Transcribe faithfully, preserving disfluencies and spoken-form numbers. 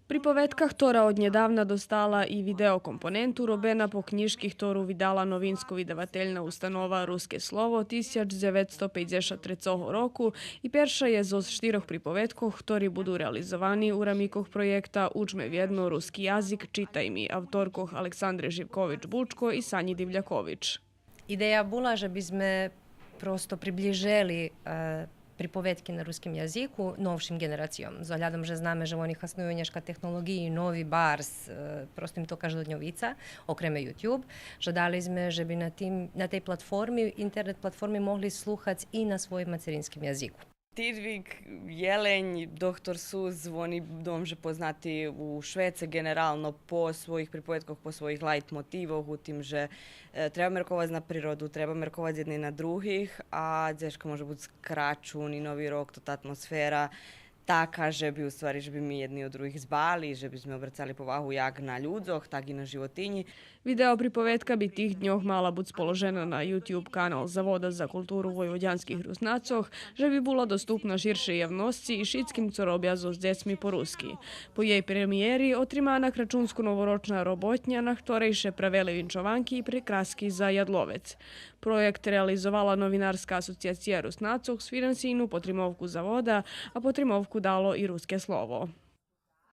Приповедка хтора однєдавна достала и видео компоненту, робена по кнїжки хтору видала Новинско-видавательна установа Руске слово тисяч дзеветсто пейдзешат трецого року и перша є зоз штирох приповедкох хтори буду реализовани у рамикох проєкта Учме вєдно руски язик, читай ми, авторкох Александре Живкович-Бучко и Санї Дивлякович. Идея була же би зме просто приблїжели, е, приповедки на руским язику новшим ґенерацийом. З оглядом же знаме же вони хасную нєшка технолоґиї, нови барз, е, просто им то каждодньовица, окреме YouTube, же дали зме же би на тим, на тей платформи, интернет платформи могли слухац и на своїм мацеринским язику. Тидвик, Єлень, Доктор Сус, вони домже познати у швеце ґенерално по своїх приповедкох, по своїх лайтмотивох, у тим же, е, треба мерковац на природу, треба мерковац єдни на других, а дзешка може буц Крачун и Нови рок, то та атмосфера така же би, у ствари, же би ми єдни од других збали, же би зме обрацали повагу як на людзох, так и на животинї. Видео приповедка би тих дньох мала буц положена на YouTube канал Завода за културу войводянских Руснацох, же би була доступна ширшей явносци и шицким цо робя зоз дзецми по руски. По єй премиєри отримана крачунско-новорочна роботня, на хторей ше правели винчованки и прикраски за ядловец. Проєкт реализовала Новинарска асоцияция Руснацох з финансийну потримовку Завода, а потримовку дало и Руске слово.